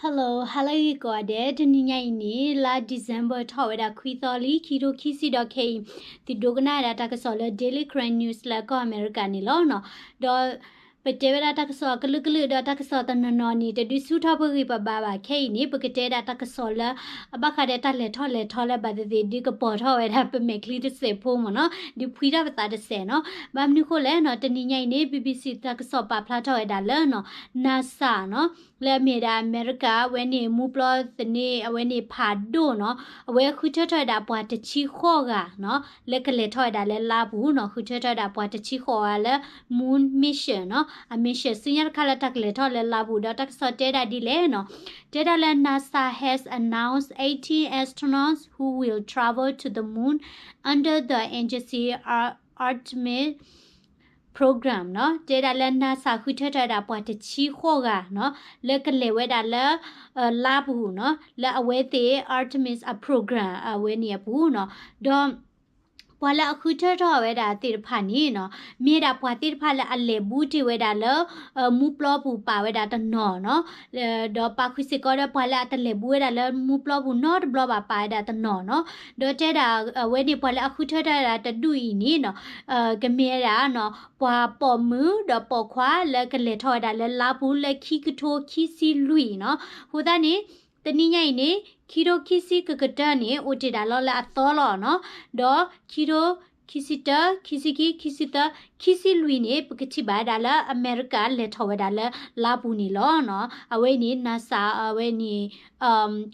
Hello, hello ဂ့ၤကိးဂၤဒဲး, တနံၤညါအံၤန့ၣ် လါ December ထီၣ်ဝဲဒၣ်ခွံသီလံ, ခံထိခံဆံဒီးခဲအံၤ သုဒိကနၣ်ဝဲဒၣ်တၢ်ကစီၣ်လၢ Daily Karen News လၢကီၢ်အမဲရကၤန့ၣ်လီၤနီၤ. ဒီးပတဲဝဲဒၣ်တၢ်ကစီၣ်အကလုာ်ကလုာ်ဒီးတၢ်ကစီၣ်တနီၤနီၤန့ၣ် တဒုးဆူၣ်ထီၣ်ပဂံၢ်ပဘါဘၣ်. ခဲအံၤန့ၣ် ပကတဲဒၣ်တၢ်ကစီၣ်လၢ အဘၣ်ဃးဒီးတၢ်လဲၤထီၣ်လဲၤထီလၢ ဘၣ်သ့ၣ်သ့ၣ်ဒုးကပီၤထီၣ်ဝဲဒၣ်ပမဲာ်ချံတစဲးဖိမ့ၢ်နီၤ, ဒုးဖှံထီၣ်ပသးတစဲးနီၤ. ဘၣ်မနုၤဃိလဲၣ်နီၤ, တနံၤညါအံၤန့ၣ် BBC တၢ်ကစီၣ်ပာ်ဖျါထီၣ်ဝဲဒၣ်လၢနီၤ NASA နီၤ, လၢအမ့ၢ်ဝဲဒၣ်အမဲရကၤ အဝဲန့ၣ် မူပျီသန့ အဝဲန့ၣ်ဖးဒိၣ်နီၤ, အဝဲဃုထၢထီၣ်ဝဲဒၣ်ပှၤတဆံဃိးဂၤနီၤ, လၢကလဲၤထီၣ်ဝဲဒၣ်လၢလါပူၤနီၤ, ဃုထၢထီၣ်ဝဲဒၣ်ပှၤတဆံဃိးဂၤလၢ Moon Mission နီၤ, အ mission ဆူညါတခါလၢတၢ်ကလဲၤထီၣ်လၢလါပူၤ, ဒီးတၢ်ကစီၣ်တဲဒၣ်ဒ်လဲၣ်နီၤ, တဲဒၣ်လၢ NASA has announced eighteen astronauts who will travel to the moon under the agency Artemis program နီၤ. တဲဒၣ်လၢ NASA ဃုထၢထီၣ်ဝဲဒၣ်ပှၤတဆံဃိးဂၤနီၤ, လၢကလဲၤဝဲဒၣ်လၢ လါပူၤနီၤ, လၢအဝဲသ့ၣ် Artemis အ program အဝဲန့ၣ်အပူၤနီၤ. ဒီးပှၤလၢအဃုထၢထီၣ်ဝဲဒၣ်သ့ၣ်တဖၣ်န့ၣ်နီၤ, မ့ၢ်ဝဲဒၣ်ပှၤသ့ၣ်တဖၣ်လၢအလဲၤဘူးတ့ၢ်ဝဲဒၣ်လၢ မူပျီပူၤပာ်ဝဲဒၣ်တနီၤနီၤ, ဒီးပာ်ဃုာ်စ့ၢ်ကီးဒီးပှၤလၢအတလဲၤဘူးဝဲဒၣ်လၢမူပျီပူၤနီတဘျီဘၣ်ပာ်ဝဲဒၣ်တနီၤနီၤ. ဒီးတဲဒၣ်အဝဲန့ၣ် ပှၤလၢအဃုထၢထီၣ်ဝဲဒၣ်တဒူၣ်အံၤန့ၣ်နီၤ, ကမ့ၢ်ဝဲဒၣ်နီၤ, ပှၤပိာ်မုၣ်ဒီးပိာ်ခွါလၢကလဲၤထီၣ်ဝဲဒၣ်လၢလါပူၤလၢခံကထိခံဆံလွံၢ်နီၤ. အဃိသတးန့ၣ် တနံၤညါအံၤန့ၣ် ခံထိခံဆံကကတၢၢ်န့ၣ် အိၣ်တ့ၢ်ဒၣ်လီၤလၢအသီလီၤနီၤ. ဒီးခံထိ ခံဆံတၢ, ခံဆံခံ, ခံဆံသၢ, ခံဆံလွံၢ်န့ၣ် ပကထံၣ်ဘၣ်ဝဲဒၣ်လၢအမဲရကၤလဲၤထီၣ်ဝဲဒၣ်လၢလါပူၤန့ၣ်လီၤနီၤ. အဝဲန့ၣ် NASA အဝဲန့ၣ်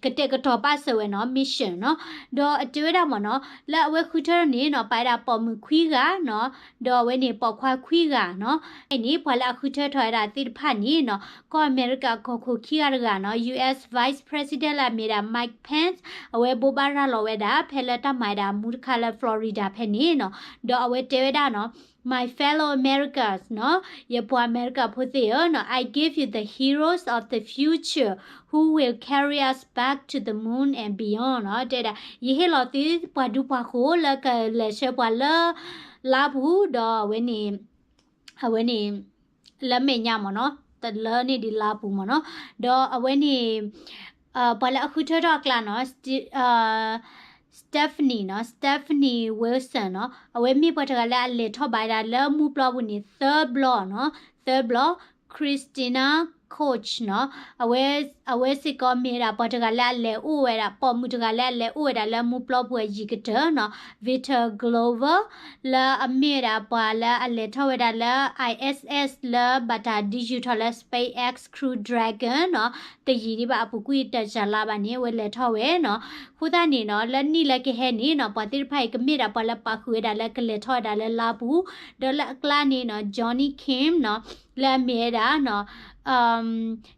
ကတဲာ်ကတီၤပာ်စၢၤဝဲနီၤ mission နီၤ. ဒီးအတဲဝဲဒၣ်မ့ၢ်နီၤ, လၢအဝဲဃုထၢန့ၣ်နီၤ ပာ်ဝဲဒၣ်ပိာ်မုၣ်ခွံဂၤနီၤ, ဒီးအဝဲန့ၣ်ပိာ်ခွါခွံဂၤနီၤ. အန့ၣ် ပှၤလၢအဃုထၢထီၣ်ဝဲဒၣ်သ့ၣ်တဖၣ်န့ၣ်နီၤ, ကီၢ်အမဲရကၤကီၢ်ခိၣ်ခံဂၤတဂၤနီၤ, U S Vice President လၢအမ့ၢ်ဒၣ် Mike Pence အဝဲဘိးဘၣ်ရၤလီၤဝဲဒၣ် ဖဲလၢတၢ်မၤဝဲဒၣ်မူတခါလၢ Florida ဖဲန့ၣ်နီၤ. ဒီးအဝဲတဲဝဲဒၣ်နီၤ, My fellow Americans နီၤ, ယပှၤအမဲရကၤဖိသ့ၣ်ဧၢနီၤ, I give you the heroes of the future who will carry us back to the moon and beyond နီၤ. တဲဒၣ် ယဟ့ၣ်လီၤသုပှၤဒူပှၤဃိၤလၢကလဲၤဆှၢပှၤလၢလါပူၤ, ဒီးအဝဲန့ၣ် အဝဲန့ၣ် လၢမဲာ်ညါမ့ၢ်နီၤ, တလၢန့ၢ်ဒံးလါပူၤမ့ၢ်နီၤ. ဒီးအဝဲန့ၣ် ပှၤလၢအဃုထၢထီၣ်အကျါနီၤ, Stephanie နီၤ, Stephanie Wilson နီၤ, အဝဲမ့ၢ်ပှၤတဂၤလၢအလဲၤထီၣ်ဘၣ်ဝဲဒၣ်လၢမူပျီပူၤန့ၣ် သၢဘျီနီၤ, သၢဘျီ, Christina Koch နီၤ, အဝဲ အဝဲစ့ၢ်ကီးမ့ၢ်ဝဲဒၣ်ပှၤတဂၤလၢအလဲၤအိၣ်ဝဲဒၣ်, ပိာ်မုၣ်တဂၤလၢအလဲၤအိၣ်ဝဲဒၣ်လၢမူပျီပူၤအယံၤကတၢၢ်နီၤ, Victor Glover လၢအမ့ၢ်ဝဲဒၣ်ပှၤလၢအလဲၤထီၣ်ဝဲဒၣ်လၢ I S S လၢဘၣ်တၢ်ဒုးယူၤထီၣ်လၢ SpaceX Crew Dragon နီၤ, တယံာ်ဒံးဘၣ်အပူၤကွံာ်တၢ်စှၤလါဘၣ်န့ၣ် အဝဲလဲၤထီၣ်ဝဲနီၤ. အဃိသတးန့ၣ်နီၤ, လၢနံၣ်လၢကဟဲန့ၣ်နီၤ, ပှၤသ့ၣ်တဖၣ်အံၤကမ့ၢ်ဒၣ်ပှၤလၢပာ်ဃုာ်ဝဲဒၣ်လၢကလဲၤထီၣ်ဝဲဒၣ်လၢလါပူၤ, ဒီးလၢအကျါန့ၣ်နီၤ, Johnny Kim နီၤ, လၢအမ့ၢ်ဝဲဒၣ်နီၤ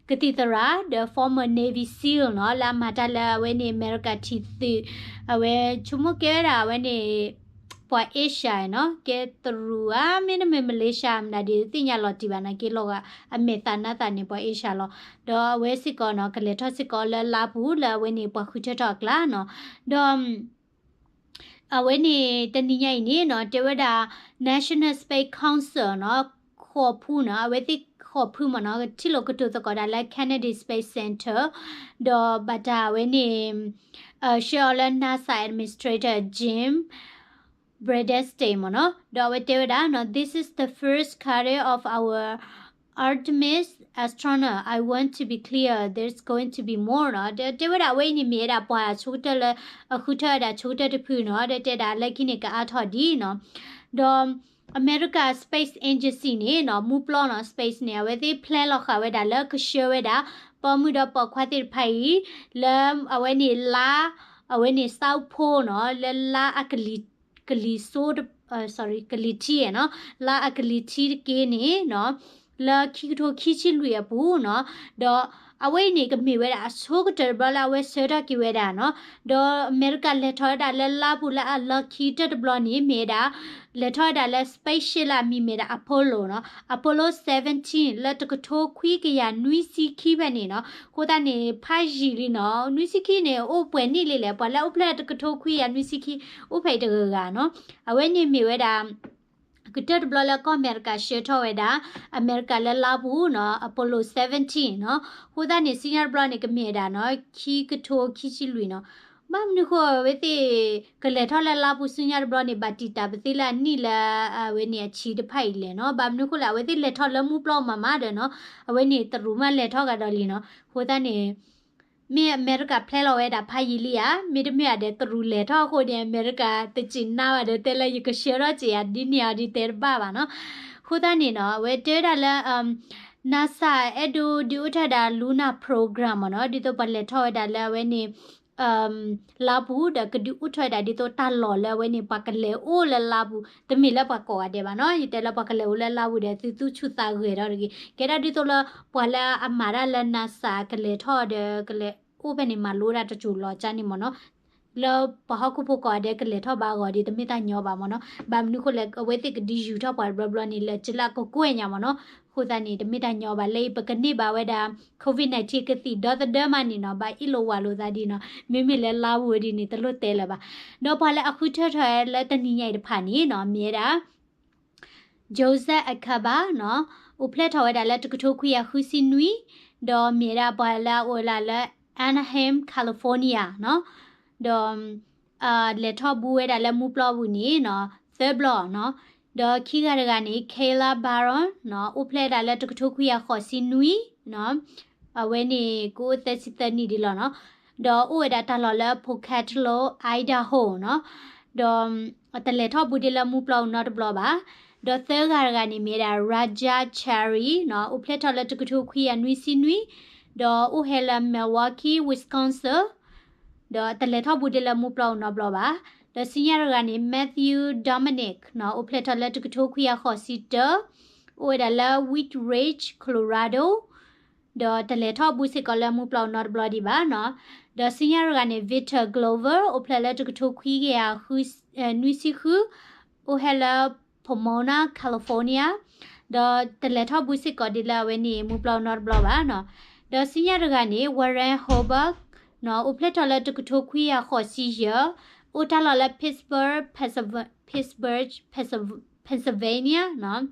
ကသံၣ်သရၣ် ဒီး former Navy SEAL နီၤ, လၢအမၤတၢ်လၢအဝဲန့ၣ် အမဲရကၤထံသုး, အဝဲဆိကမိၣ်ကဲဝဲဒၣ်အဝဲန့ၣ် ပှၤ Asia နီၤ, ကဲတရူးဧါ, မ့တမ့ၢ် Malaysia မတၤဒ်သ့ၣ်ညါလီၤတံၢ်ဘၣ်နီၤ, က့ၤလီၤဂာ်အမဲာ်သးနါသးန့ၣ် ပှၤ Asia လီၤ. ဒီးအဝဲစ့ၢ်ကီးနီၤ, ကလဲၤထီၣ်စ့ၢ်ကီးလၢလါပူၤလၢအဝဲန့ၣ် ပှၤဃုထၢထီၣ်အကျါနီၤ, ဒီး အဝဲန့ၣ်တနံၤညါအံၤန့ၣ်နီၤ, တဲဝဲဒၣ် National Space Council နီၤ, ဃိးဖုနီၤ, အဝဲသ့ၣ်ဃိးဖုမ့ၢ်နီၤ, ထံၣ်လိာ်ကတိၤသကိးတၢ်လၢ Kennedy Space Center, ဒီးဘၣ်တၢ်အဝဲန့ၣ် ဆှၢအီၤလၢ NASA Administrator Jim Bridenstine မ့ၢ်နီၤ, ဒီးအဝဲတဲဝဲဒၣ်နီၤ, This is the first career of our Artemis astronaut. I want to be clear, there's going to be more နီၤ. တဲဝဲဒၣ်အဝဲအံၤန့ၣ်မ့ၢ်ဝဲဒၣ်ပှၤဆိကတၢၢ်လၢ အဃုထၢဝဲဒၣ်ဆိကတၢၢ်တဖုနီၤ, ဒီးတဲဒၣ်လၢခံန့ၣ်ကအါထီၣ်ဒံးနီၤ. ဒီး America Space Agency န့ၣ်နီၤ, မူပျီနီၤ, space န့ၣ် အဝဲသ့ၣ် plan လီၤဃာ်ဝဲဒၣ်လၢကဆှၢဝဲဒၣ် ပိာ်မုၣ်ဒီးပိာ်ခွါသ့ၣ်တဖၣ်အံၤ လၢအဝဲန့ၣ်လါ, အဝဲန့ၣ် South Pole နီၤ, လၢလါအကလံၤ ကလံၤစိး, sorry, ကလံၤထံးနီၤ, လါအကလံၤထံးတက့ၢ်န့ၣ်နီၤ, လၢခံကထိခံဆံလွံၢ်အပူၤနီၤ, ဒီးအဝဲအံၤန့ၣ် ကမ့ၢ်ဝဲဒၣ်အဆိကတၢၢ်တဘျီလၢအဝဲဆှၢထီၣ်က့ၤဝဲဒၣ်နီၤ, ဒီးအမဲရကၤလဲၤထီၣ်ဝဲဒၣ်လၢလါပူၤလၢအလီၢ်ခံကတၢၢ်တဘျီန့ၣ် မ့ၢ်ဝဲဒၣ် လဲၤထီၣ်ဝဲဒၣ်လၢ spaceship လၢအမံၤမ့ၢ်ဒၣ် Apollo နီၤ, Apollo seventeen လၢတကထိခွံကယၤနွံဆံခံဖဲန့ၣ်နီၤ, အဃိသတးန့ၣ် ဖးယံာ်လံနီၤ, နွံဆံခံန့ၣ် အိၣ်ပှဲၤနံၣ်လံလဲၣ်, ပှၤလၢအိၣ်ဖျဲၣ်တကထိခွံကယၤနွံဆံခံ အိၣ်ဖဲအံၤတဂၤဂၤနီၤ, အဝဲန့ၣ်မ့ၢ်ဝဲဒၣ် ကတၢၢ်တဘျီလၢကီၢ်အမဲရကၤဆှၢထီၣ်ဝဲဒၣ် အမဲရကၤလၢလါပူၤနီၤ Apollo seventeen နီၤ. အဃိသတးန့ၣ် ဆူညါတဘျီန့ၣ် ကမ့ၢ်ဝဲဒၣ်နီၤ ခံကထိခံဆံလွံၢ်နီၤ. ဘၣ်မနုၤဃိအဝဲသ့ၣ် ကလဲၤထီၣ်လၢလါပူၤဆူညါတဘျီန့ၣ် ဘၣ်တံာ်တာ်ပသ့လၢအနံၣ်လၢအဝဲန့ၣ်အဆံတဖၣ်အံၤလဲၣ်နီၤ. ဘၣ်မနုၤဃိလဲၣ် အဝဲသ့ၣ်လဲၤထီၣ်လၢမူပျီမးမးဒီးနီၤ အဝဲန့ၣ်တရူးမးလဲၤထီၣ်ကဒီးလံနီၤ. အဃိသတးန့ၣ် မ့ၢ်အမဲရကၤဖျဲလီၤဝဲဒၣ်ဖးယံာ်လံဧါ, မ့တမ့ၢ်ဧါဒီးတရူးလဲၤထီၣ်အဃိန့ၣ် အမဲရကၤတစံးနါဘၣ်ဒီး တဲလၢယကဆှၢထီၣ်စ့ၢ်ဧါဒ်န့ၣ်အီၤဒ်တဲတဘၣ်ဘၣ်နီၤ. အဃိသတးန့ၣ်နီၤ အဝဲတဲဝဲဒၣ်လၢ NASA အဲၣ်ဒိးဒုးအိၣ်ထီၣ်ဝဲဒၣ် Luna Program မ့ၢ်နီၤ, ဒ်သိးပှၤလဲၤထီၣ်ဝဲဒၣ်လၢအဝဲန့ၣ် လါပူၤဒီးကဒုးအိၣ်ထီၣ်ဝဲဒၣ်ဒ်သိးတၢ်လီၢ်လၢအဝဲန့ၣ် ပှၤကလဲၤအိၣ်လၢလါပူၤ, တမ့ၢ်လၢပှၤကိးဂၤဒဲးဘၣ်နီၤ. ယတဲလၢပှၤကလဲၤအိၣ်လၢလါပူၤဒီး သုသူၣ်ဆူၣ်သးဂဲၤထီၣ်တဂ့ၤ. ကဲဒၣ်ဒ်သိးလၢ ပှၤလၢအမၤတၢ်လၢ NASA ကလဲၤထီၣ်ဒီး ကလဲၤအိၣ်ဖဲန့ၣ် မၤလိတၢ်တစိၤလီၤကၢ်န့ၣ်မ့ၢ်နီၤ. လၢပှၤဟီၣ်ခိၣ်ဖိကိးဂၤဒဲးကလဲၤထီၣ်ဘၣ်အဂီၢ်ဒီး တမ့ၢ်တၢ်ညီဘၣ်မ့ၢ်နီၤ. ဘၣ်မနုၤဃိလဲၣ် အဝဲသ့ၣ်ကဒုးယူၤထီၣ်ပှၤတဘျီဘျီန့ၣ် လၢကလၢကကွဲၢ်ညါမ့ၢ်နီၤ. အဃိသတးန့ၣ် တမ့ၢ်တၢ်ညီဘၣ် လၢအံၤပကန့ၢ်ဘၣ်ဝဲဒၣ် COVID nineteen ကသံၣ်ဒီသဒၢမးန့ၣ်နီၤ ဘၣ်အ့ၣ်လိာ်ဝးလိာ်သးဒ်နီၤ. မ့မ့ၢ်လၢလါပူၤဒ်န့ၣ် တလိၣ်တဲလၢၤဘၣ်. ဒီးပှၤလၢအဃုထၢထီၣ်ဝဲလၢတနံၤညါအံၤတဖၣ်န့ၣ်နီၤ မ့ၢ်ဝဲဒၣ် Joseph Acaba နီၤ, အိၣ်ဖျဲၣ်ထီၣ်ဝဲဒၣ်လၢတကထိခွံကယၤဃုဆံနွံ, ဒီးမ့ၢ်ဝဲဒၣ်ပှၤလၢအအိၣ်ဝဲဒၣ်လၢ Anaheim, California နီၤ, ဒီး လဲၤထီၣ်ဘူးဝဲဒၣ်လၢမူပျီပူၤန့ၣ်နီၤ သၢဘျီနီၤ, ဒီးခံဂၤတဂၤန့ၣ် Kayla Barron နီၤ, အိၣ်ဖျဲၣ်ဝဲဒၣ်လၢတကထိခွံကယၤဃိးဆံနွံနီၤ, အဝဲန့ၣ်ကအိၣ်သၢဆံသၢနံၣ်ဒ်လီၤနီၤ, ဒီးအိၣ်ဝဲဒၣ်တၢ်လီၢ်လၢ Pocatello, Idaho နီၤ, ဒီး တလဲၤထီၣ်ဘူးဒ်လၢမူပျီပူၤနီတဘျီဘၣ်. ဒီးသၢဂၤတဂၤန့ၣ်မ့ၢ်ဝဲဒၣ် Raja Chari နီၤ, အိၣ်ဖျဲၣ်ထီၣ်လၢတကထိခွံကယၤနွံဆံနွံ, ဒီးအိၣ်ဟဲလၢ Milwaukee, Wisconsin, ဒီးတလဲၤထီၣ်ဘူးဒ်လၢမူပျီပူၤနီတဘျီဘၣ်. ဒီးဆူညါတဂၤန့ၣ် Matthew Dominic နီၤ, အိၣ်ဖျဲၣ်ထီၣ်လၢတကထိခွံကယၤဃိးဆံတၢ, အိၣ်ဝဲဒၣ်လၢ Wheat Ridge, Colorado, ဒီးတလဲၤထီၣ်ဘူးစ့ၢ်ကီးလၢမူပျီပူၤနီတဘျီဒံးဘၣ်နီၤ. ဒီးဆူညါတဂၤန့ၣ် Victor Glover အိၣ်ဖျဲၣ်လၢတကထိခွံကယၤ နွံဆံဃု, အိၣ်ဟဲလၢ Pomona, California, ဒီးတလဲၤထီၣ်ဘူးစ့ၢ်ကီးဒ်လၢအဝဲန့ၣ် မူပျီပူၤနီတဘျီဘၣ်နီၤ. ဒီးဆူညါတဂၤန့ၣ် Warren Hoberg နီၤ, အိၣ်ဖျဲၣ်ထီၣ်လၢတကထိခွံကယၤဃိးဆံယဲၢ်, အိၣ်တၢ်လီၢ်လၢ Pittsburgh, Pittsburgh, Pennsylvania နီၤ.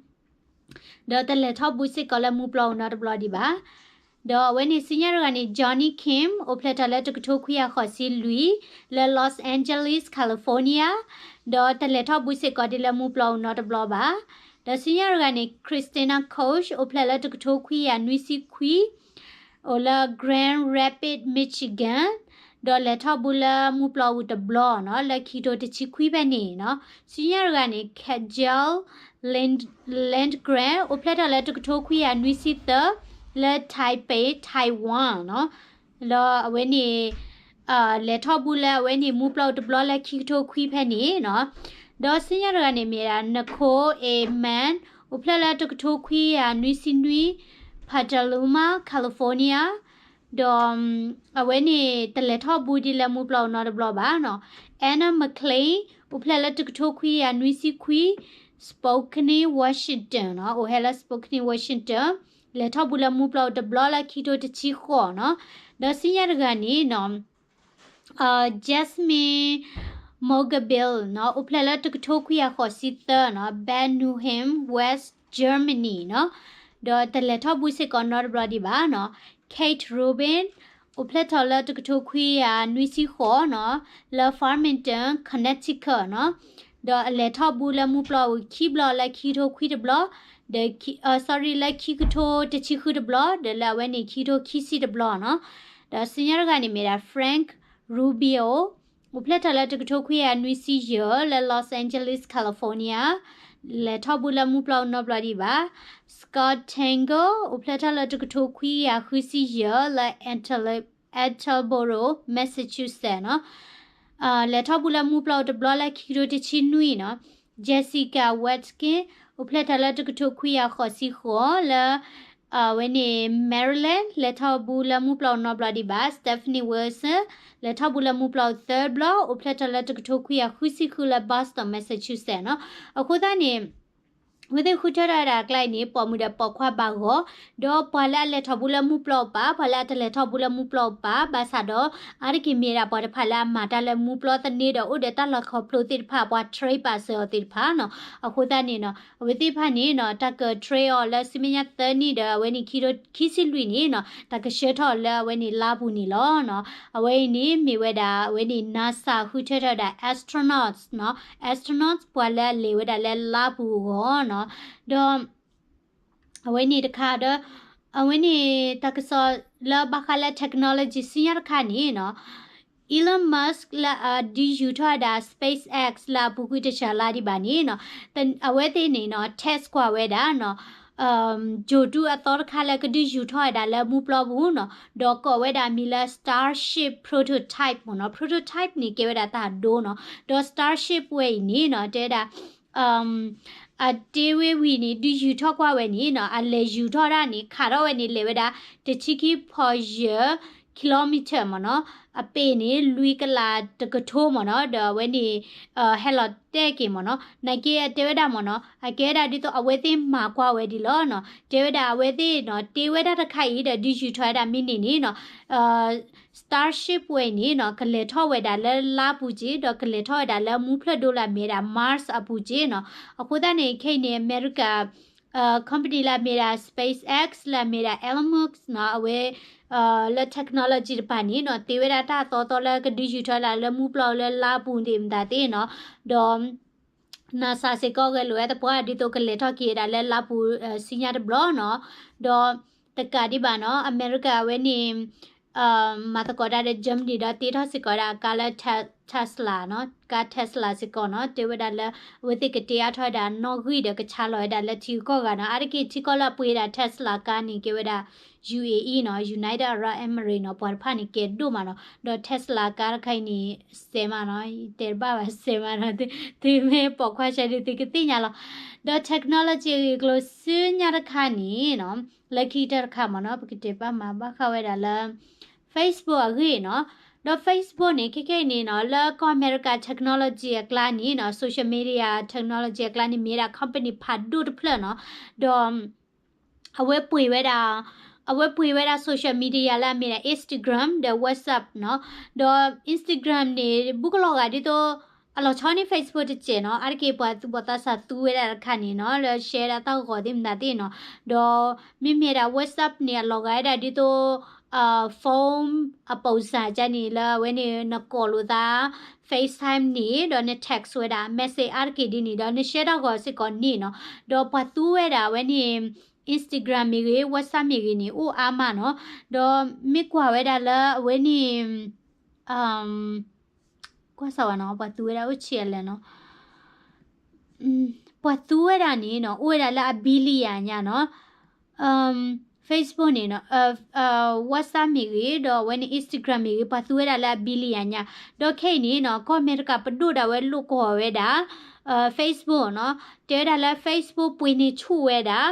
ဒီးတလဲၤထီၣ်ဘူးစ့ၢ်ကီးလၢမူပျီပူၤနီတဘျီဒံးဘၣ်. ဒီးအဝဲန့ၣ်ဆူညါတဂၤန့ၣ် Johnny Kim အိၣ်ဖျဲၣ်ထီၣ်လၢတကထိခွံကယၤဃိးဆံလွံၢ် လၢ Los Angeles, California, ဒီးတလဲၤထီၣ်ဘူးစ့ၢ်ကီးဒ်လၢမူပျီပူၤနီတဘျီဘၣ်. ဒီးဆူညါတဂၤန့ၣ် Christina Koch အိၣ်ဖျဲၣ်လၢတကထိခွံကယၤနွံဆံခွံ အိၣ်လၢ Grand Rapids, Michigan, ဒီးလဲၤထီၣ်ဘူးလၢမူပျီပူၤတဘျီနီၤ လၢခံကထိတဆံခွံဖဲန့ၣ်နီၤ. ဆူညါတဂၤန့ၣ် Kajal Land-, Landgren အိၣ်ဖျဲၣ်ထီၣ်လၢတကထိခွံကယၤနွံဆံသၢ လၢ Taipei, Taiwan နီၤ. ဒီးအဝဲန့ၣ် လဲၤထီၣ်ဘူးလၢအဝဲန့ၣ် မူပျီပူၤတဘျီလၢခံကထိခွံဖဲန့ၣ်နီၤ. ဒီးဆူညါတဂၤန့ၣ်မ့ၢ်ဒၣ် Nicole A. Mann အိၣ်ဖျဲၣ်လၢတကထိခွံကယၤနွံဆံနွံ Petaluma, California, ဒီး အဝဲန့ၣ်တလဲၤထီၣ်ဘူးဒ်လၢမူပျီပူၤနီတဘျီဘၣ်နီၤ. Anna McClain အိၣ်ဖျဲၣ်လၢတကထိခွံကယၤနွံဆံခွံ Spokane, Washington နီၤ, အိၣ်ဟဲလၢ Spokane, Washington, လဲၤထီၣ်ဘူးလၢမူပျီပူၤတဘျီလၢခံကထိတဆံဃိးနီၤ. ဒီးဆူညါတဂၤန့ၣ်နီၤ Jasmine Mogabil နီၤ, အိၣ်ဖျဲၣ်လၢတကထိခွံကယၤဃိးဆံသၢနီၤ, Bad Nauheim, West Germany နီၤ, ဒီးတလဲၤထီၣ်ဘူးစ့ၢ်ကီးနီတဘျီဒံးဘၣ်နီၤ. Kate Rubin အိၣ်ဖျဲၣ်ထီၣ်လၢတကထိခွံကယၤနွံဆံဃိးနီၤ, လၢ Farmington, Connecticut နီၤ, ဒီးအလဲၤထီၣ်ဘူးလၢမူပျီပူၤခံဘျီလၢခံကထိခွံတဘျီ, ဒီး sorry လၢခံကထိတဆံဃုတဘျီ, ဒီးလၢအဝဲန့ၣ်ခံကထိခံဆံတဘျီနီၤ. ဒီးဆူညါတဂၤန့ၣ်မ့ၢ်ဒၣ် Frank Rubio အိၣ်ဖျဲၣ်ထီၣ်လၢတကထိခွံကယၤနွံဆံယဲၢ် လၢ Los Angeles, California, လဲၤထီၣ်ဘူးလၢမူပျီပူၤနီတဘျီဒံးဘၣ်. Scott Tengel အိၣ်ဖျဲၣ်ထီၣ်လၢတကထိခွံကယၤဃုဆံယဲၢ် လၢ Attleboro, Massachusetts နီၤ, လဲၤထီၣ်ဘူးလၢမူပျီပူၤတဘျီလၢခံကထိတဆံနွံနီၤ. Jessica Wetkin အိၣ်ဖျဲၣ်ထီၣ်လၢတကထိခွံကယၤဃိးဆံဃိး လၢ အဝဲန့ၣ် Maryland လဲၤထီၣ်ဘူးလၢမူပျီပူၤနီတဘျီဒံးဘၣ်. Stephanie Wilson လဲၤထီၣ်ဘူးလၢမူပျီပူၤသၢဘျီ အိၣ်ဖျဲၣ်ထီၣ်လၢတကထိခွံကယၤဃုဆံဃု လၢ Boston, Massachusetts နီၤ. အဃိသတးန့ၣ် အဝဲသ့ၣ်ဃုထၢထီၣ်ဝဲဒၣ်အကျါအံၤန့ၣ် ပိာ်မုၣ်ဒီးပိာ်ခွါဘၣ်ဂီၢ်, ဒီးပှၤလၢအလဲၤထီၣ်ဘူးလၢမူပျီပူၤ, ပှၤလၢအတလဲၤထီၣ်ဘူးလၢမူပျီပူၤ, ဘၣ်ဆၣ်ဒီး အါတက့ၢ်မ့ၢ်ဒၣ်ပှၤတဖၣ်လၢအမၤတၢ်လၢမူပျီသန့ဒီး အိၣ်ဒီးတၢ်လီၢ်ခီဖျိသ့ၣ်တဖၣ် ပှၤ trade ပာ်စၢၤအီၤသ့ၣ်တဖၣ်နီၤ. အဃိသတးန့ၣ်နီၤ အဝဲသ့ၣ်တဖၣ်န့ၣ်နီၤ တၢ်က trade အီၤလၢဆူမဲာ်ညါသၢနံၣ်ဒီး အဝဲန့ၣ်ခံထိခံဆံလွံၢ်န့ၣ် တၢ်ကဆှၢထီၣ်လၢအဝဲန့ၣ်လါပူၤန့ၣ်လီၤနီၤ. အဝဲအံၤန့ၣ်မ့ၢ်ဝဲဒၣ် အဝဲန့ၣ် NASA ဃုထၢထီၣ်ဝဲဒၣ် astronauts နီၤ, astronauts ပှၤလၢအလဲၤဝဲဒၣ်လၢလါပူၤအဂီၢ်နီၤ. ဒီး အဝဲန့ၣ်တခါဒီး အဝဲန့ၣ်တၢ်ကစီၣ်လၢဘၣ်ဃးလၢ technology ဆူညါတခါန့ၣ်နီၤ Elon Musk လၢအဒုးယူၤထီၣ်ဝဲဒၣ် SpaceX လၢအပူၤကွံာ်တစှၤလါဒံးဘၣ်န့ၣ်နီၤ, အဝဲသ့ၣ်န့ၣ်နီၤ test ကွၢ်ဝဲဒၣ်နီၤ ဂြိုဟ်တုအသီတခါလၢကဒုးယူၤထီၣ်ဝဲဒၣ်လၢမူပျီပူၤနီၤ, ဒီးကိးဝဲဒၣ်အမံၤလၢ Starship prototype မ့ၢ်နီၤ. Prototype န့ၣ်ကဲဝဲဒၣ်တၢ်ဒိနီၤ, ဒီး Starship ဝဲအံၤန့ၣ်နီၤ တဲဝဲဒၣ် အတ့ဝဲဝံၤန့ၣ် ဒုးယူၤထီၣ်ကွၢ်ဝဲန့ၣ်နီၤ အလဲၤယူၤထီၣ်ဒၣ်န့ၣ် ခးထီၣ်ဝဲန့ၣ် လဲၤဝဲဒၣ် တဆံခံဖီယဲၢ် kilometer မ့ၢ်နီၤ, အပ့ၢ်န့ၣ် လွံၢ်ကလးတကထိမ့ၢ်နီၤ, ဒီးအဝဲန့ၣ် ဟဲလီၤတဲာ်က့ၤမ့ၢ်နီၤ, နာ်က့အတဲဝဲဒၣ်မ့ၢ်နီၤ အကဲဝဲဒၣ်ဒ်သိးအဝဲသ့ၣ်မၤကွၢ်ဝဲဒ်လီၤနီၤ, တဲဝဲဒၣ်အဝဲသ့ၣ်နီၤ တ့ဝဲဒၣ်တခါအံၤဒီး ဒုးယူၤထီၣ်ဝဲဒၣ်မ့ၢ်န့ၣ်န့ၣ်နီၤ Starship ဝဲအံၤန့ၣ်နီၤ ကလဲၤထီၣ်ဝဲဒၣ်လၢလါပူၤက့ၤ ဒီးကလဲၤထီၣ်ဝဲဒၣ်လၢမူဖျၢၣ်ဒိၣ်လၢအမ့ၢ်ဝဲဒၣ် Mars အပူၤက့ၤနီၤ. အဃိသတးန့ၣ် ခဲအံၤန့ၣ် အမဲရကၤ company လၢအမ့ၢ်ဒၣ် SpaceX လၢအမ့ၢ်ဒၣ် Elon Musk နီၤ အဝဲ လၢ technology တပၤန့ၣ်နီၤ တ့ဝဲဒၣ်တၢ်အသီသီလၢကဒုးယူၤထီၣ်ဝဲဒၣ်လၢမူပျီလၢလါပူၤသ့ၣ်မတၤသ့ၣ်နီၤ, ဒီး NASA စ့ၢ်ကီးဂဲၤလိာ်ဝဲသပှၢ်ဒ်သိးကလဲၤထီၣ်က့ၤဝဲဒၣ်လၢလါပူၤ ဆူညါတဘျီနီၤ, ဒီးတကးဒံးဘၣ်နီၤ အမဲရကၤအဝဲန့ၣ် မၤသကိးတၢ်ဒီး Germany ဒီးတ့ထီၣ်စ့ၢ်ကီးဝဲဒၣ်ကါလၢ Tesla နီၤ, ကါ Tesla စ့ၢ်ကီးနီၤ တဲဝဲဒၣ်လၢ အဝဲသ့ၣ်ကတ့အါထီၣ်ဝဲဒၣ်နီၣ်ဂံၢ်ဒီးကဆါလီၤဝဲဒၣ်လၢထံဂုၤကီၢ်ဂၤနီၤ, အါတက့ၢ်ထံကီၢ်လၢအပှ့ၤဝဲဒၣ် Tesla ကါန့ၣ် ကဲဝဲဒၣ် ယူၣ်အ့ၣ်အံၤ နီၤ, United Arab Emirates နီၤ, ပှၤတဖၣ်န့ၣ်ကဲဒိၣ်မးနီၤ, ဒီး Tesla ကါတခါအံၤန့ၣ် စဲးမးနီၤ, တဲတဘၣ်ဘၣ် စဲးမးနီၤ, သုမ့ၢ်ပိာ်ခွါဆှဲဒုးသုကသ့ၣ်ညါလီၤ. ဒီး technology အဂ့ၢ်အကျိၤဆူညါတခါန့ၣ်နီၤ, လၢခံကတၢၢ်တခါမ့ၢ်နီၤ ပကတဲပာ်မၤဘၣ်ဃးဝဲဒၣ်လၢ Facebook အဂ့ၢ်နီၤ, ဒီး Facebook န့ၣ် ခဲခဲအံၤန့ၣ်နီၤ လၢကီၢ်အမဲရကၤ technology အကျါန့ၣ်နီၤ, social media technology အကျါန့ၣ် မ့ၢ်ဝဲဒၣ် company ဖးဒိၣ်တဖျၢၣ်နီၤ, ဒီး အဝဲပှ့ၤဝဲဒၣ် အဝဲပှ့ၤဝဲဒၣ် social media လၢအမ့ၢ်ဒၣ် Instagram ဒီး WhatsApp နီၤ, ဒီး Instagram န့ၣ် ဘူးကလီၤဂာ်ဒ်သိး အလီၤဆီန့ၢ် Facebook တစဲးနီၤ, အါတက့ၢ်ပှၤသူၣ်ဘီၣ်သးစၢ်သူဝဲဒၣ်တခါန့ၣ်နီၤ လၢ share ဒၣ်တၢ်ဂီၤသ့ၣ်မတၤသ့ၣ်နီၤ, ဒီးမ့မ့ၢ်ဒၣ် WhatsApp န့ၣ် အလီၤဂာ်ဝဲဒၣ်ဒ်သိး phone အပိစၢ်ကန့ၣ် လၢအဝဲန့ၣ် နကိးလိာ်သး FaceTime န့ၣ် ဒီးန text ဝဲဒၣ် message အါတက့ၢ်ဒ်န့ၣ် ဒီးန share တၢ်ဂီၤစ့ၢ်ကီးန့ၣ်နီၤ, ဒီးပှၤသူဝဲဒၣ်အဝဲန့ၣ် Instagram မ့ၢ်ဂ့ၤ WhatsApp မ့ၢ်ဂ့ၤန့ၣ် အိၣ်အါမးနီၤ, ဒီးမ့ၢ်ကွၢ်ဝဲဒၣ်လၢအဝဲန့ၣ် ကွၢ်စၢ်ဝဲနီၤ ပှၤသူဝဲဒၣ်အိၣ်ဆံးအလဲၣ်နီၤ, ပှၤသူဝဲဒၣ်န့ၣ်နီၤ အိၣ်ဝဲဒၣ်လၢအ billion ညါနီၤ, Facebook န့ၣ်နီၤ WhatsApp မ့ၢ်ဂ့ၤ ဒီးအဝဲန့ၣ် Instagram မ့ၢ်ဂ့ၤ ပှၤသူဝဲဒၣ်လၢအ billion ညါ, ဒီးခဲအံၤန့ၣ်နီၤ ကီၢ်အမဲရကၤပဒိၣ်ဒၣ်ဝဲလိာ်ကွီၢ်ဝဲဒၣ် Facebook နီၤ, တဲဝဲဒၣ်လၢ Facebook ပှ့ၤန့ၢ်ဆူၣ်ဝဲဒၣ်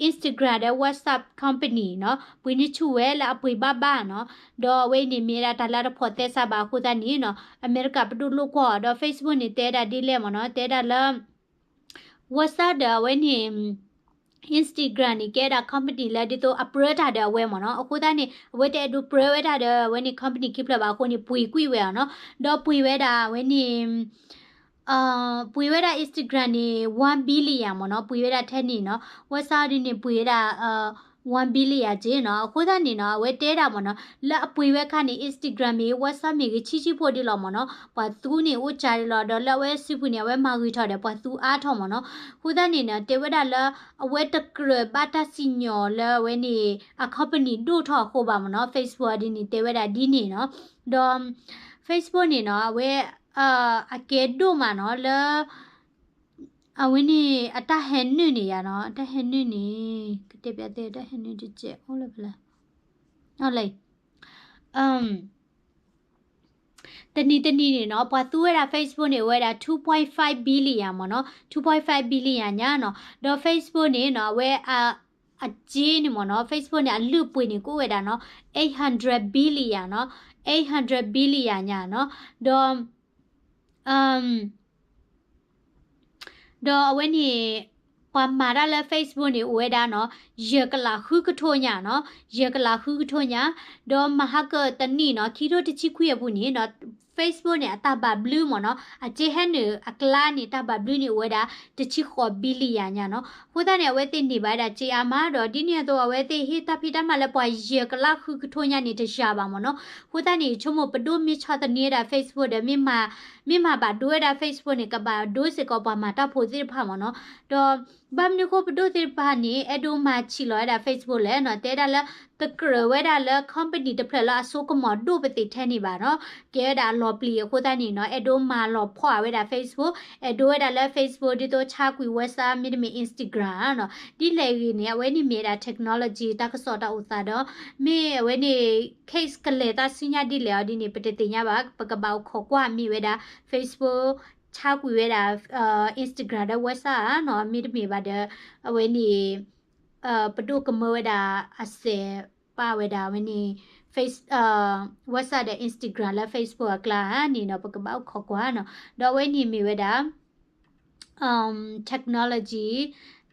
Instagram ဒီး WhatsApp company နီၤ ပှ့ၤန့ၢ်ဆူၣ်ဝဲလၢအပှ့ၤဘၣ်ဘၣ်နီၤ, ဒီးအဝဲအံၤန့ၣ်မ့ၢ်ဝဲဒၣ်တၢ်လၢတဖိးသဲစးဘၣ်အဃိသတးန့ၣ်နီၤ အမဲရကၤပဒိၣ်လိာ်ကွီၢ် ဒီး Facebook န့ၣ် တဲဒၣ်ဒ်လဲၣ်မ့ၢ်နီၤ တဲဒၣ်လၢ WhatsApp ဒီးအဝဲန့ၣ် Instagram န့ၣ် ကဲဒၣ် company လၢဒ်သိးအပြၢတၢ်ဒီးအဝဲမ့ၢ်နီၤ, အဃိသတးန့ၣ် အဝဲတအဲၣ်ဒိးပြၢဝဲဒၣ်ဒီးအဝဲန့ၣ် company ခံဖျၢၣ်ဘၣ်အဃိန့ၣ် ပှ့ၤကွံာ်ဝဲအီၤနီၤ, ဒီးပှ့ၤဝဲဒၣ်အဝဲန့ၣ် ပှ့ၤဝဲဒၣ် Instagram န့ၣ် one billion မ့ၢ်နီၤ, ပှ့ၤဝဲဒၣ်ထဲန့ၣ်နီၤ, WhatsApp ဒ်န့ၣ် ပှ့ၤဝဲဒၣ် one billion က့နီၤ, အဃိသတးန့ၣ်နီၤ အဝဲတဲဒၣ်မ့ၢ်နီၤ လၢအပှ့ၤဝဲခါန့ၣ် Instagram မ့ၢ်ဂ့ၤ WhatsApp မ့ၢ်ဂ့ၤ ဆံးဆံးဖိဒ်လီၤမ့ၢ်နီၤ, ပှၤသူန့ၣ်အိၣ်ကၢဒ်လီၤ, ဒီးလၢအဝဲစုပူၤန့ၣ် အဝဲမၤဂ့ၤထီၣ်ဒီးပှၤသူအါထီၣ်မ့ၢ်နီၤ, အဃိသတးန့ၣ်နီၤ တဲဝဲဒၣ်လၢ အဝဲတကြၢးဘၣ်တၢ်စံၣ်ညီၣ်လၢအဝဲန့ၣ် အ company ဒိၣ်ထီၣ်အဃိဘၣ်မ့ၢ်နီၤ, Facebook ဒ်န့ၣ် တဲဝဲဒၣ်ဒ်န့ၣ်နီၤ, ဒီး Facebook န့ၣ်နီၤ အဝဲ အကဲဒိၣ်မးနီၤ လၢ အဝဲန့ၣ် အတၢ်ဟဲနုာ်န့ၣ်ယါနီၤ, အတၢ်ဟဲနုာ်န့ၣ် ကတဲပျးသ့ အတၢ်ဟဲနုာ်တစဲးအိၣ်လၢဖဲလဲၣ်, အလဲၣ် တနံၤတနံၤန့ၣ်နီၤ ပှၤသူဝဲဒၣ် Facebook န့ၣ် အိၣ်ဝဲဒၣ် two point five billion မ့ၢ်နီၤ, two point five billion ညါနီၤ, ဒီး Facebook န့ၣ်နီၤ အဝဲ အစ့န့ၣ်မ့ၢ်နီၤ Facebook န့ၣ် အလုၢ်အပှ့ၤန့ၣ် ကအိၣ်ဝဲဒၣ်နီၤ eight hundred billion နီၤ, eight hundred billion ညါနီၤ, ဒီး ဒီးအဝဲန့ၣ် ပှၤမၤတၢ်လၢ Facebook န့ၣ် အိၣ်ဝဲဒၣ်နီၤ ယဲၢ်ကလးဃုကထိညါနီၤ, ယဲၢ်ကလးဃုကထိညါ, ဒီးမဟါကတနံၣ်နီၤ ခံထိတဆံခွံအပူၤန့ၣ်နီၤ Facebook န့ၣ် အတၢ်ဘၣ်ဘျုးမ့ၢ်နီၤ အစ့ဟဲနုာ်အကျါန့ၣ် တၢ်ဘၣ်ဘျုးန့ၣ် အိၣ်ဝဲဒၣ် တဆံဃိး billion ညါနီၤ. အဃိသတးန့ၣ် အဝဲသ့ၣ်န့ၢ်ဘၣ်ဝဲဒၣ်စ့အါမး ဒီးဒ်န့ၣ်အသိး အဝဲသ့ၣ်ဟ့ၣ်တၢ်ဖံးတၢ်မၤလၢပှၤယဲၢ်ကလးဃုကထိညါန့ၣ် တယၤဘၣ်မ့ၢ်နီၤ. အဃိသတးန့ၣ် ဆိကမိၣ်ပဒိၣ်မ့ၢ်ဆီၣ်သနံးဝဲဒၣ် Facebook ဒီး မ့ၢ်မၤဘၣ်ဒိဝဲဒၣ် Facebook န့ၣ် ကဘၣ်ဒိစ့ၢ်ကီးပှၤမၤတၢ်ဖိသ့ၣ်တဖၣ်မ့ၢ်နီၤ. ဒီးဘၣ်မနုၤအဃိပဒိၣ်သ့ၣ်တဖၣ်န့ၣ် အဲၣ်ဒိးမၤဆံးလီၤဝဲဒၣ် Facebook လဲၣ်နီၤ, တဲဒၣ်လၢ တကြၢးဝဲဒၣ်လၢ company တဖျၢၣ်လၢအစိကမီၤဒိၣ်ပသ့ၣ်ထဲန့ၣ်ဘၣ်နီၤ, ကဲဝဲဒၣ်အလီၤပျံၤအဃိသတးန့ၣ်နီၤ အဲၣ်ဒိးမၤလီၤဖီၣ်ဝဲဒၣ် Facebook, အဲၣ်ဒိးဝဲဒၣ်လၢ Facebook ဒ်သိးဆါကွံာ် WhatsApp မ့တမ့ၢ် Instagram နီၤ, ဒ်လဲၣ်ဂ့ၤန့ၣ် အဝဲန့ၣ်မ့ၢ်ဝဲဒၣ် technology တၢ်ကစီၣ်တၢ်အိၣ်သးဒီး မ့ၢ်အဝဲန့ၣ် case ကလဲၤသးဆူညါဒ်လဲၣ်အီၤဒ်န့ၣ် ပတသ့ၣ်ညါဘၣ်, ပကဘၣ်အိၣ်ခိးကွၢ်မ့ၢ်ဝဲဒၣ် Facebook ဆါကွံာ်ဝဲဒၣ် Instagram ဒီး WhatsApp နီၤ, မ့တမ့ၢ်ဘၣ်ဒီး အဝဲန့ၣ် ပဒိၣ်ကမၢဝဲဒၣ်အစဲးပာ်ဝဲဒၣ်အဝဲန့ၣ် Face, WhatsApp ဒီး Instagram လၢ Facebook အကျါန့ၣ်နီၤ ပကဘၣ်အိၣ်ခိးကွၢ်နီၤ, ဒီးအဝဲန့ၣ်မ့ၢ်ဝဲဒၣ် technology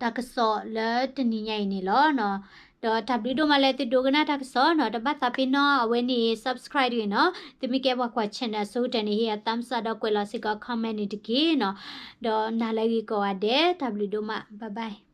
တၢ်ကစီၣ်လၢတနံၤညါအံၤန့ၣ်လီၤ. ဒီးတၢ်ဘျုးဒိၣ်မးလၢသုဒိကနၣ်တၢ်ကစီၣ်နီၤ, တဘၣ်သးပ့ၤနီၣ်အဝဲန့ၣ် subscribe တဂ့ၤနီၤ, သုမ့ၢ်ကဲပှၤကွၢ် channel အဆိကတၢၢ်န့ၣ် ဟ့ၣ်အ thumbs up ဒီးကွဲးလီၤစ့ၢ်ကီး comment န့ၣ်တက့ၢ်နီၤ, ဒီးနၤလၢအဂ့ၤကိးဂၤဒဲး, တၢ်ဘျုးဒိၣ်မး, bye bye.